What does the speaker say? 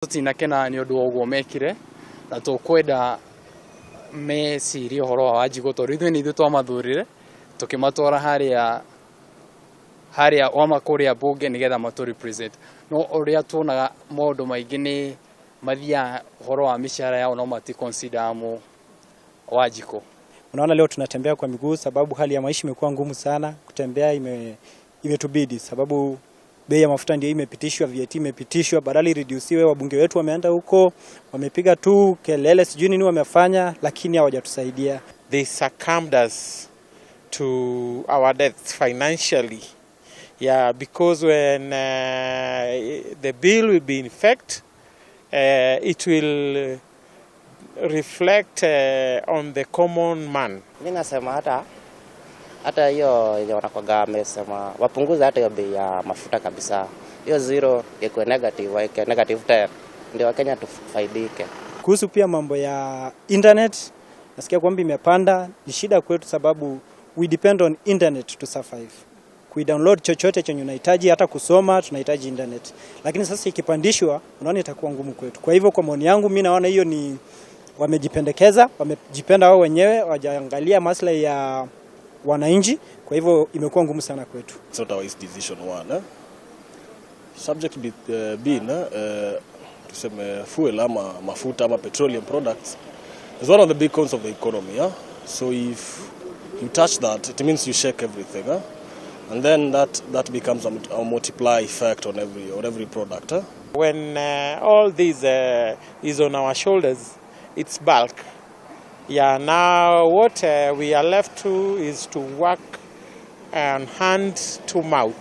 Tũtinakena nĩ ũndũ wa ũguo mekire na tũkwenda mecirie ũhoro wa Wanjikũ tondũ ithuĩ nĩ ithuĩ twamathurire tũkĩmatwara harĩa harĩa wama kũrĩa bunge nĩgetha matũ represent. No ũrĩa tuonaga maũndũ maingĩ nĩ mathiaga ũhoro wa mĩcara yao no mati consider mu Wanjikũ. Unaona leo tunatembea kwa miguu sababu hali ya maisha imekuwa ngumu sana, kutembea imetubidi sababu bei ya mafuta ndio imepitishwa, VAT imepitishwa, badala ireduciwe. Wabunge wetu wameenda huko wamepiga tu kelele, sijui nini wamefanya, lakini hawajatusaidia. They succumbed us to our deaths financially. Yeah, because when the bill will be in effect, it will reflect on the common man. Mi nasema hata hiyo yenye wanakwaga wamesema wapunguze hata hiyo bei ya mafuta kabisa, hiyo zero ikuwe negative, waeke negative 10 ndio Wakenya tufaidike. Kuhusu pia mambo ya internet, nasikia kwamba imepanda, ni shida kwetu sababu we depend on internet to survive. Kuidownload chochote chenye unahitaji, hata kusoma tunahitaji internet, lakini sasa ikipandishwa, unaona itakuwa ngumu kwetu. Kwa hivyo, kwa maoni yangu, mi naona hiyo ni wamejipendekeza, wamejipenda wao wenyewe, hawajaangalia maslahi ya wananchi. Kwa hivyo imekuwa ngumu sana kwetu. It's not a wise decision, one. Eh? Subject being tuseme fuel ama mafuta ama petroleum products is one of the big cons of the economy. Yeah? So if you touch that, it means you shake everything. Eh? And then that becomes a multiply effect on every product. Eh? When all this is on our shoulders, it's bulk. Yeah, now what we are left to is to work on hand to mouth.